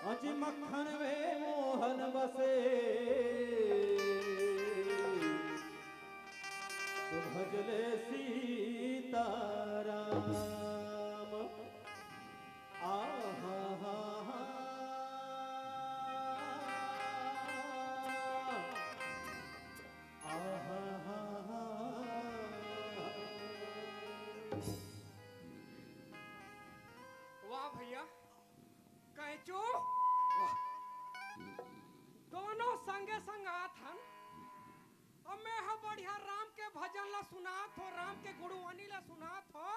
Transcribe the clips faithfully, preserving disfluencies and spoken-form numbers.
अजी मक्खन में मोहन बसे, तो भजले सीताराम। आहा हा हा। आहा हा हा। वाह भैया, कैचू, वाह। दोनों संगे संग आत हन। अब मैं ह बढ़िया राम के भजन ला सुनात हो, राम के गुणवाणी ला सुनात हो,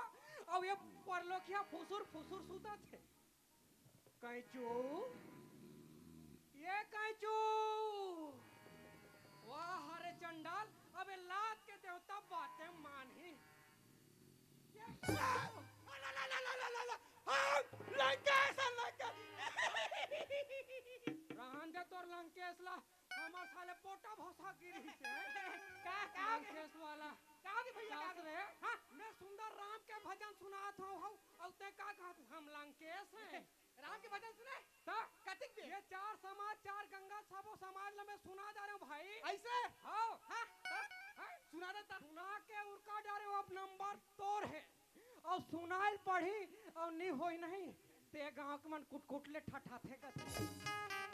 अउ ये परलोकिया फुसुर फुसुर सुतत हे। कैचू, ये कैचू, वाह रे चंडाल, अबे लात के देवता बातें मानही। ये कैचू, ला, ला, ला, ला, ला, ला, ला, हाँ, लंकेश, लंकेश। रहन दे तोर लंकेश ला, हमर साले पोटा भसा गिरी से। का, का? लंकेश वाला। का होगे भैया, का सास होगे? रे। हाँ। मैं सुंदर राम के भजन सुनात हूँ, हूँ, अउ तैं का कहत, हम लंकेश हैं? राम के भजन सुने? त? कतिक बे? ये चार समाज, चार गंगा, सबो समाज ला मैं सुना जा रहा हूँ भाई। ऐसे? हाँ। हाँ, त? हाँ। सुना दे त। सुना के उरका डारे हूँ, अब नंबर तोर हे। अउ सुनाइल पढ़ी अउ नी होई नहीं, ते गांव के मन कुटकुट ले ठठाथे कथे।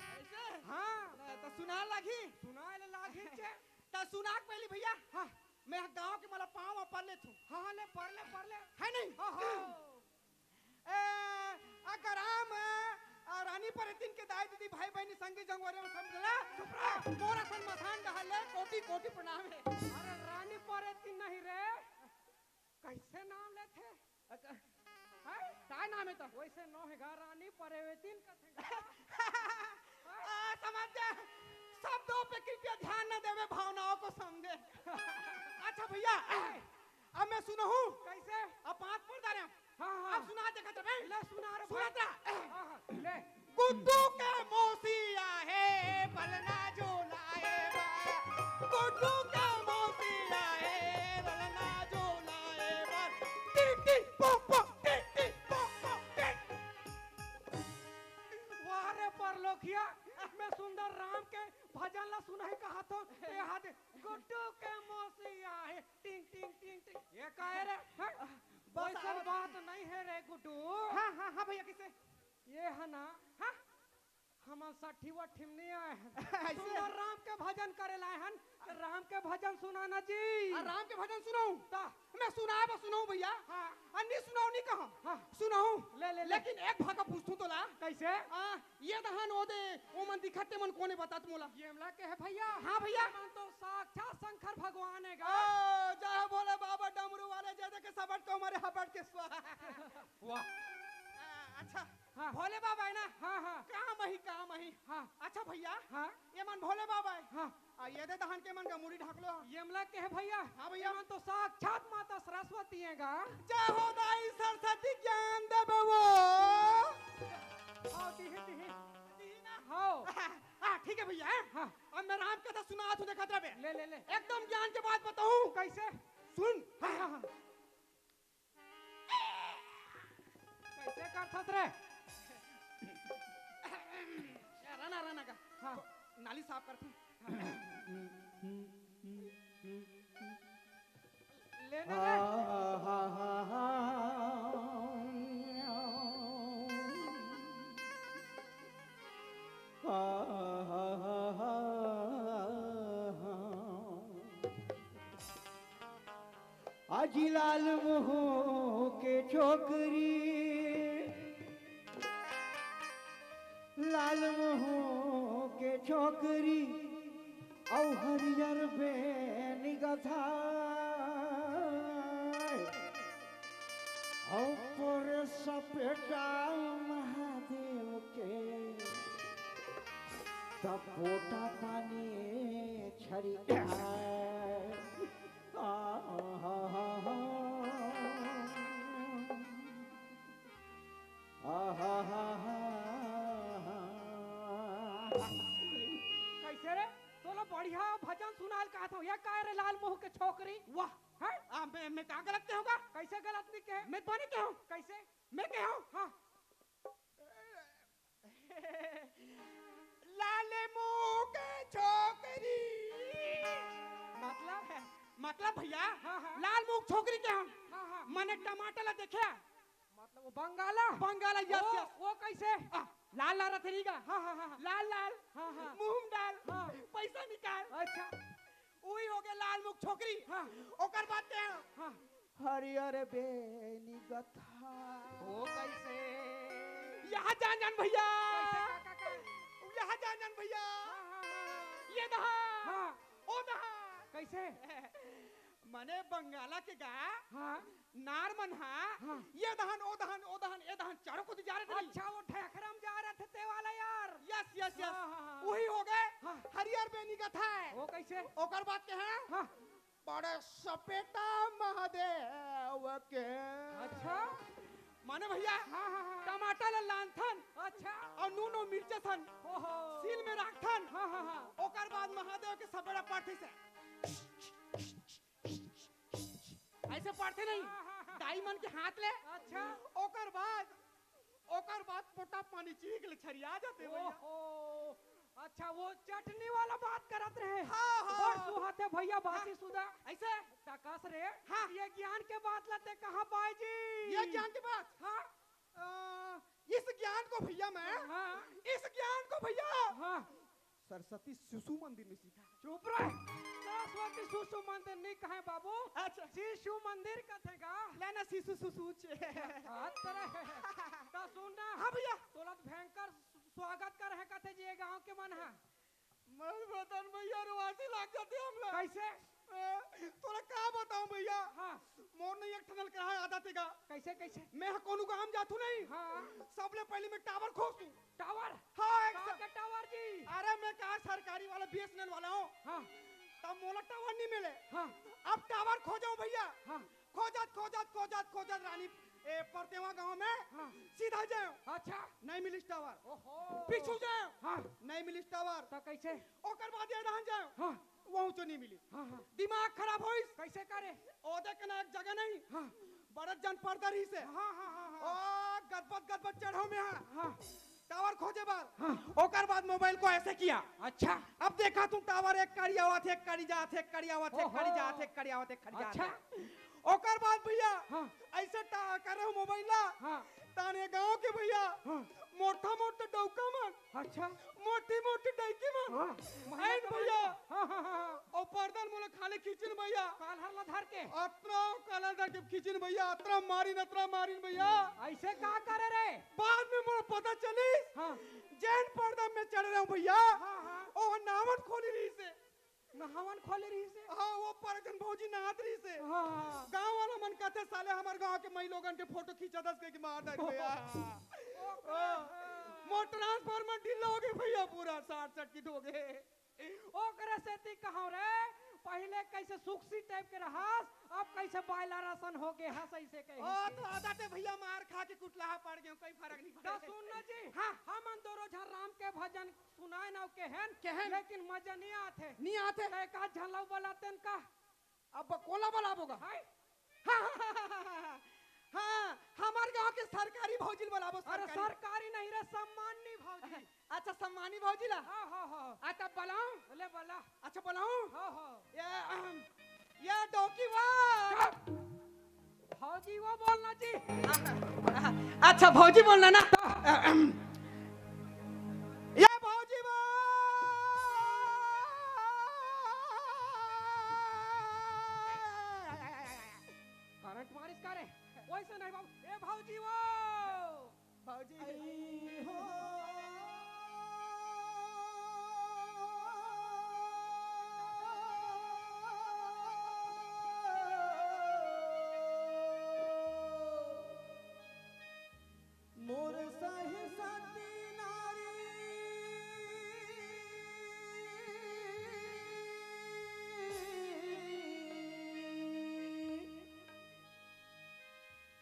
ऐसे? हाँ। ना, त सुना लागी? सुनाए ले लागी के? त सुना के पहली भैया, हाँ। मैं गांव के मला पाँव म पर लेथूं। हाँ, हाँ, ले, पर ले, पर ले। है नहीं? हाँ, हाँ। ए, अगराम, आ, रानी परेतिन के दाई दीदी, भाई बहिनी, संगी जंगोरे में समझला। चुप रह। मोर असन मसान डहर ले, कोटि कोटि प्रणाम हे। अरे, रानी परेतिन नहीं रे। कैसे नाम लेथे? अक-, हैं? काय नाम हे त? वैसे नो हे गा, रानी परेवतिन कथे गा। आ, समझ जा। शब्दों पे कृपया ध्यान न देवे, भावनाओं को समझे। अच्छा भैया, अब मैं सुनहूं। कैसे? अब पाँच पर डारे। हाँ, हाँ। अब सुना दे खत्म है। ले सुना रे सुना भाई। ता। हाँ, हाँ, ले। गुड्डू के मौसी आहे, बलना जो लाए बा। गुड्डू के मौसी आहे, बलना जो लाए बा। टिक टिक पोक पोक, टिक टिक पोक पोक, टिक। वाह रे परलोकिया, मैं सुंदर राम के भजन ला सुनाई कहा तो, ते हाथ गुड्डू के मौसी आहे, टिंग टिंग टिंग टिंग। ये का हे रे? हैं? बस वैसन अब बात नहीं हे रे गुड्डू। हाँ, हाँ, हाँ भैया, किसे? ये हे ना, हाँ? हमन साठी वठी म नहीं आए हन। ऐसे? सुंदर राम के भजन करे ला आए हन, राम के भजन सुना ना जी। आ, राम के भजन सुनाऊं? ता। मैं सुनाए बर सुनाऊं भैया? हाँ। आ, नहीं सुनाऊं नहीं कहा। हाँ। सुनाऊं? ले, ले, ले। लेकिन एक भाखा पूछथूं तोला। कैसे? आ, ये दहन ओ दे, ओ मन दिखत ते मन कोने बतात मोला? ये मला के हे भैया? हाँ भैया। ये मन तो साक्षात शंकर भगवान हे गा। ओ, जय हो भोले बाबा डमरू वाले, जय देखे सबट को मारे हबट के स्वाहा। वाह। आ, अच्छा। हाँ। भोले बाबा हे ना? हाँ, हाँ। काम आही, काम आही। हाँ। अच्छा भैया, हाँ। ये मन भोले बाबा हे। हाँ। आ, ये दे दहन के मन का मुड़ी ढाक लो। ये मला के हे भैया? हाँ भैया। ये मन तो साक्षात माता सरस्वती हे गा। जय हो दाई सरस्वती ज्ञान देवे वो। हाँ, दिही, दिही। दिही ना? हाँ। हाँ, ठीक हे भैया, हैं? हाँ। अब मैं राम कथा सुनाथूं, देखत रहे बे। ले, ले, ले। एकदम ज्ञान के बात बताऊं। कैसे? सुन। हाँ, हाँ, हाँ। कैसे करथस रे? रहना, रहना का। हाँ। नाली साफ करथूं। हाँ। लेना रे। अजी लाल मुँह के छोकरी, लाल मुँह के छोकरी, अउ हरियर बेनी गथाय, अउ पोरे सपेटा महादेव के, त पोटा पानी छरिकाय। आहा हा हा। आहा हा हा। कैसे रे? तोला बढ़िया भजन सुनाल कहत हूँ। ये काय रे लाल मुँह के छोकरी? वाह। हैं? आ, मैं, मैं का गलत कहूँगा? कैसे गलत नहीं कहे? मैं तो नहीं कहूँ। कैसे? मैं कहूँ। हाँ। हाँ, हाँ। लाल मुख छोकरी के हम। हाँ, हाँ। मने टमाटर ला देखे। मतलब वो बंगाला? बंगाला, यस, वो, यस। वो कैसे? आ, लाल लाल रथे नहीं का? हाँ, हाँ, हाँ, हाँ। लाल लाल। हाँ, हाँ। मुंह में डाल। हाँ। पैसा निकाल। अच्छा। उही हो गया लाल मुख छोकरी। हाँ। ओकर बाद ते हाँ। हरियर बेनी गथा। वो कैसे? यहाँ जान जान भैया। कैसे काका का? यहाँ जान जान भैया। हाँ, हाँ, हाँ, हाँ। ये दहा। हाँ। ओ दहा। कैसे? मने बंगाला के गा। हाँ। नार मन हा। हाँ। ये दहन, ओ दहन, ओ दहन, ए दहन, चारों कोती जा रहे थे। अच्छा, वो ठेखरम जा रहे थे, ते वाला यार। Yes, yes, yes. हाँ, हाँ, हाँ। वही हो गए। हाँ। हरियर बेनी गथा। वो कैसे? ओकर बाद के हैं? हाँ। बड़े सपेटा महादेव के। अच्छा। माने भैया, हाँ, हाँ, हाँ। टमाटर ला लानथन। अच्छा। और नून और मिर्चा सन। ओहो। सील में राखथन। हाँ, हाँ, हाँ। ओकर बाद महादेव के सपेटा पड़थे से। ऐसे पड़थे नहीं। हाँ, हाँ, हाँ। दाई मन के हाथ ले। अच्छा। ओकर बाद, ओकर बाद पोटा पानी चीख ले छरिया जाते भैया। ओहो। अच्छा, वो चटनी वाला बात करत रहे। हाँ, हाँ। बड़ सुहाथे भैया, हाँ। बासी सुदा। ऐसे? टकस रे। हाँ। ये ज्ञान के बात ला ते कहाँ पाए जी? ये ज्ञान के बात? हाँ। अ, इस ज्ञान को भैया मैं, हाँ। इस ज्ञान को भैया हाँ। सरस्वती शिशु मंदिर में सीखा। चुप रह। सरस्वती शिशु मंदिर नहीं कहे बाबू। अच्छा। शिशु मंदिर कथे गा। लेना शिशु सुसु छे। बात करे। तो सुन ना। हाँ भैया। तोला तो भयंकर स्वागत कर है कथे जी ये गांव के मन है। मत बतन भैया, रोवासी लाग जाते हमला। कैसे? ए, तोला का बताऊं भैया? हाँ। मोर नहीं एक ठनल कहा आदत हे गा। कैसे, कैसे? मैं ह कोनो गांव जाथू नहीं। हाँ। सबले पहले मैं टावर खोजतू। टावर? हाँ, एक कहाँ स- के टावर जी? अरे मैं कहा सरकारी वाला बीएसएनएल वाला हूँ। हाँ। तब मोला टावर नहीं मिले। हाँ। अब टावर खोजो भैया। हाँ। खोजत, खोजत, खोजत, खोजत रानी, ए, परतेवा गांव में हाँ। सीधा जाओ। अच्छा। नहीं मिलिस टावर। ओहो। पीछू जाओ। हाँ। नहीं मिलिस टावर। तो कैसे? ओकर बाद ये रहन जाओ। हाँ। वहू चो नहीं मिली। हाँ, हाँ। दिमाग खराब होइस। कैसे करे? ओदे के ना एक जगह नहीं। हाँ। बड़त जन पर्दा रहिसे। हाँ, हाँ, हाँ, हाँ। ओ, गदबद, गदबद चढ़ो में हाँ। हाँ। टावर खोजे बर। हाँ। ओकर बाद मोबाइल को ऐसे किया। अच्छा। अब देखा तू टावर एक कड़ी आवत हे, एक कड़ी जात हे, एक कड़ी आवत हे, एक कड़ी ओहो। जात हे, एक कड़ी आवत हे, एक कड़ी जात अच्छा। हे। ओकर बाद भैया, हाँ। ऐसे टा-, करे हो मोबाइल ला। हाँ। ताने गांव के भैया, हाँ। मोटा मोटा डौका मन। अच्छा। मोटी मोटी डौकी मन। हाँ। आइन भैया। हाँ, हाँ, हाँ, हाँ। और पर्दन मोला खाले खींचिन भैया। कालहर ला धर के। अतरा कालहर धर के खींचिन भैया, अतरा मारिन, अतरा मारिन भैया। ऐसे का करे रे? बाद में मोला पता चलिस। हाँ। जैन पर्दा में चढ़ रहे हूँ भैया। हाँ, हाँ। ओ नावन खोली रहिसे। नहावन खोले रहिसे? हाँ, वो पर एक झन भौजी नहात रहिसे। हाँ, हाँ। गाँव वाला मन कहते, "साले हमर गाँव के मई लोगन के फोटो खींचा दस के मार डाल भैया।" ओकरे हाँ। हाँ। मोर ट्रांसफार्मर ढीला हो गए भैया, पूरा शॉर्ट सर्किट हो गए। ओकरे सेती कहूँ रे, पहिले कैसे सुक्सी टाइप के रहस, अब कैसे बायलर असन हो गए हस, ऐसे कही। ओ, तो आदत हे भैया, मार खा के कुटलाहा पड़ गए, कोई फर्क नहीं पड़े। तो सुन ना जी, हाँ। हमन दोनों झन राम के भजन सुनाए ना केहेन, केहेन? लेकिन मजा नहीं आथे। नहीं आथे? तो एक आध झन ला बलातेन का? अब कोला बलाबो गा? हाय? हाँ, हाँ, हाँ, हाँ, हाँ, हाँ, हमार गांव के सरकारी भौजी ल बलाबो, अरे सरकारी। सरकारी नहीं रे, सम्मानी भौजी। अच्छा, सम्मानी भौजी ला? हाँ, हाँ, हाँ। अच्छा, बलाऊं? ले बला। अच्छा, बलाऊं? हाँ, हाँ। ये, अहम, ये डौकी वा। चुप। भौजी वो बोलना जी। अच्छा, भौजी बोलना ना। अहम। ये भौजी वो। करंट मारिस का रे? वैसे नहीं बाबू। ए भौजी वो। भौजी। आई हो। मोर सही सती नारी।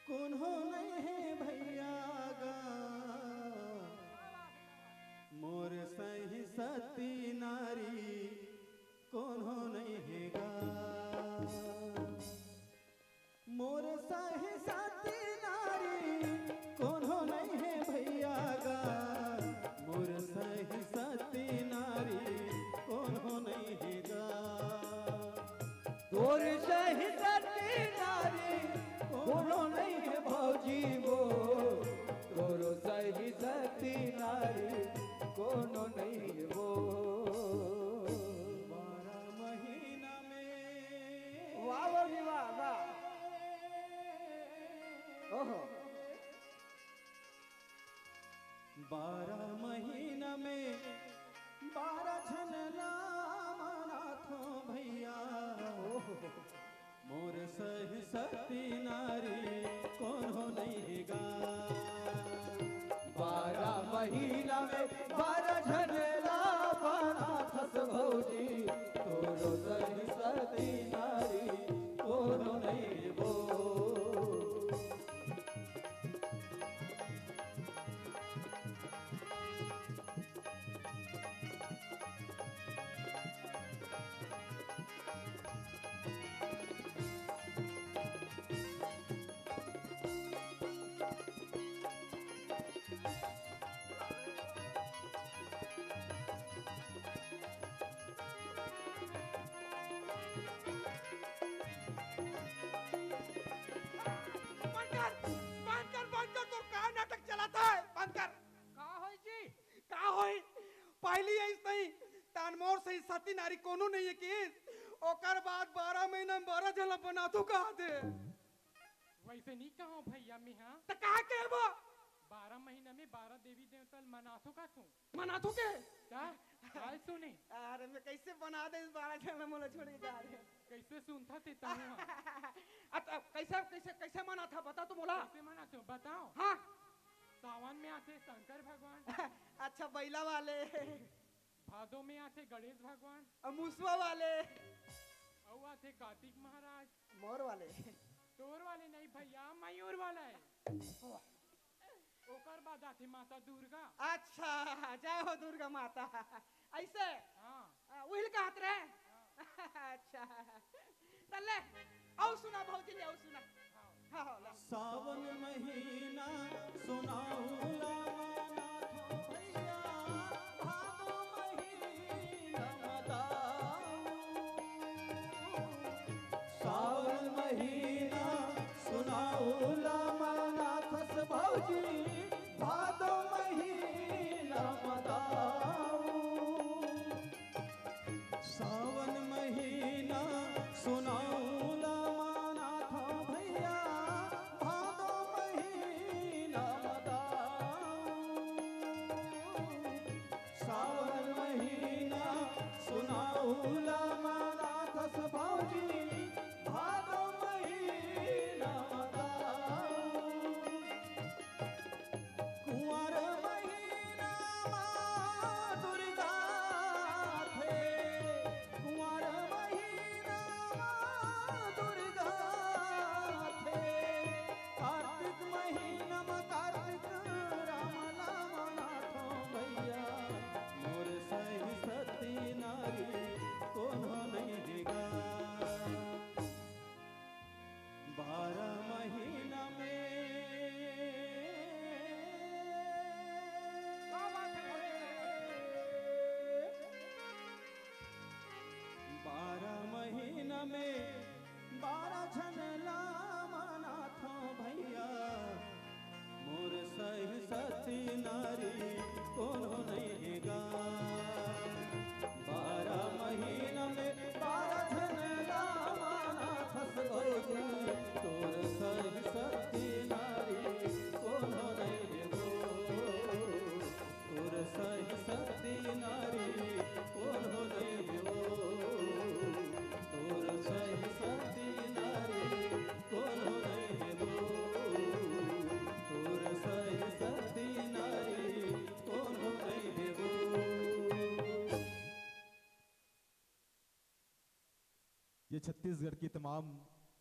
कोनो नइ हे भइया गा, मोर सही सती नारी, कोनो नइ हे गा। मोर सही सती नारी, कोनो नइ हे भइया गा, मोर सही सती नारी, कोनो नइ हे गा। तोर सही कोनो नहीं वो। बारह महीना में वाह, वाह जी, वाह, वाह। ओहो। बारह महीना में बारह झन ला मनाथो भैया। ओहो। मोर सही सती नारी कोनो नइ हे गा। बारह महीना में बारह झन ला मनाथस भौजी, तोरो सही सती नारी कोनो नइ हे वो। बंद कर, बंद कर, बंद कर, तोर का नाटक चलत हे? बंद कर। का होय जी? का होय? पहिली अइस नहीं, तान मोर सही सती नारी कोनो नइ हे किस। ओकर बाद बारह महीना में बारह झन ला मनाथो कहा दे। वइसे नइ कहों भैया मेहा। त का कहबो? बारह महीना में बारह देवी देवता ल मनाथो का तू? मनाथो के? का? काय सुने? अरे मैं कइसे मना देस बारह झन ला, मोला छोड़ के जा रहे। कइसे सुनथा ते तहूँ हा? अत-, अब कइसे, कइसे, कइसे मनाथा बता तो मोला। कइसे मनाथो बताओ। हाँ। सावन में आथे शंकर भगवान। अच्छा, बइला वाले। भादो में आथे गणेश भगवान। अउ मुसवा वाले। अउ आथे कार्तिक महाराज। मोर वाले। तोर वाले नहीं भैया, मयूर वाला हे। वाह। ओकर बाद आथे माता दुर्गा। अच्छा, जय हो दुर्गा माता। अइसे? हाँ। आ, उहिल कहत रहे? हाँ। अच्छा। त ले, अउ सुना भौजी, ले अउ सुना। हाँ। हाँ, हाँ, ला। सावन महीना सुनाऊ ला मनाथो भैया, भादो महीना मदाऊ। सावन महीना सुनाऊ ला मनाथस भौजी, भादो महीना मदाऊ। सावन महीना सुनाऊ ला मनाथो भैया, भादो महीना मदाऊ। सावन महीना सुनाऊ ला मनाथस भौजी, भादो महीना मदाऊ। कुंवर महीना मा दुर्गा आथे, कुंवर महीना मा दुर्गा आथे, कार्तिक महीना मा कार्तिक राम ला मनाथो भैया, मोर सही सती नारी कोनो नइ हे गा। बारह महीना में क्या बात है? बारह महीना में बारह झन ला मनाथो भैया, मोर सही सती नारी कोनो नइ हे गा। बारह महीना में बारह झन ला मनाथस भौजी, तोर सही सती नारी कोनो नइ हे वो। तोर सही सती नारी कोनो नइ हे वो। तोर सही सती नारी कोनो नइ हे वो। तोर सही सती नारी कोनो नइ हे वो। ये छत्तीसगढ़ की तमाम